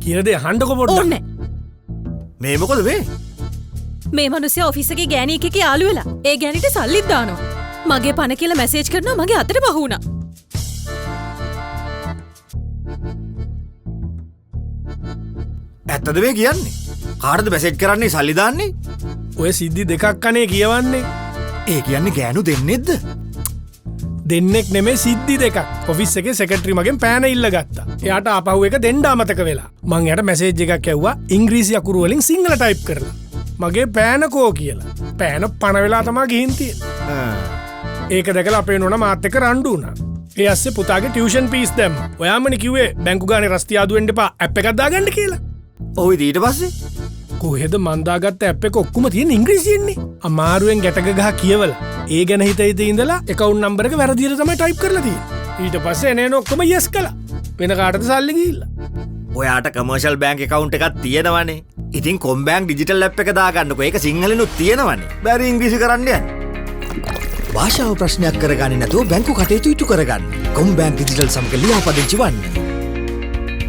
කියන දේ අහන්නකෝ පොඩ්ඩක්. ඕනේ. මේ මොකද මේ? මේ මිනිස්සයා ඔෆිස් එකේ ගෑණි එකක යාළු වෙලා. ඒ ගෑණිට සල්ලිත් දානවා. මගේ පණ කියලා මැසේජ් කරනවා මගේ අතට පහ වුණා. ඇත්තද මේ කියන්නේ? කාටද මැසේජ් කරන්නේ සල්ලි දාන්නේ? ඔය සිද්ධි දෙකක් අනේ කියවන්නේ. ඒ කියන්නේ ගෑනු දෙන්නෙක්ද? දෙන්නෙක් නෙමේ සිද්ධි දෙකක්. ඔෆිස් එකේ සෙක්‍රටරි මගෙන් පෑන ඉල්ල ගත්තා. එයාට ආපහු එක දෙන්න අමතක වෙලා. මං එයාට මැසේජ් එකක් ඇව්වා ඉංග්‍රීසි අකුරු වලින් සිංහල ටයිප් කරලා. මගේ පෑන කෝ කියලා. පෑන පණ වෙලා තමා ගිහින් තියෙන්නේ. ඒක දැකලා අපේ නෝනා මාත් එක්ක රණ්ඩු වුණා. ඒ අස්සේ පුතාගේ ටියුෂන් ෆීස් දැම්මා. ඔයාමනේ කිව්වේ බැංකු ගානේ රස්තියාදු වෙන්න එපා ඇප් එකක් දාගන්න කියලා. ඔව් ඉතින් ඊට පස්සේ කොහෙද මන් දාගත්ත ඇප් එක ඔක්කොම තියෙන ඉංග්‍රීසියෙන්නේ. අමාරුවෙන් ගැටක ගහ කියවලා ඒ ගැන හිත හිත ඉඳලා ඇකවුන්ට් නම්බර් එක වැරදියට තමයි ටයිප් කරලා තියෙන්නේ. ඊට පස්සේ එන එන ඔක්කොම යස් කළා. වෙන කාටද සල්ලි ගිහිල්ලා. ඔයාට කමර්ෂල් බැංක් ඇකවුන්ට් එකක් තියෙනවනේ. ඉතින් කොම්බැංක් ඩිජිටල් ඇප් එක දාගන්නකෝ. ඒක සිංහලෙනුත් තියෙනවනේ. බැරි ඉංග්‍රීසි කරන්න යන්නේ. භාෂාව ප්‍රශ්නයක් කරගන්නේ නැතුව බැංකු කටයුතු ඉටු කරගන්න. කොම්බැංක් ඩිජිටල් සමග ලියාපදිංචි වන්න.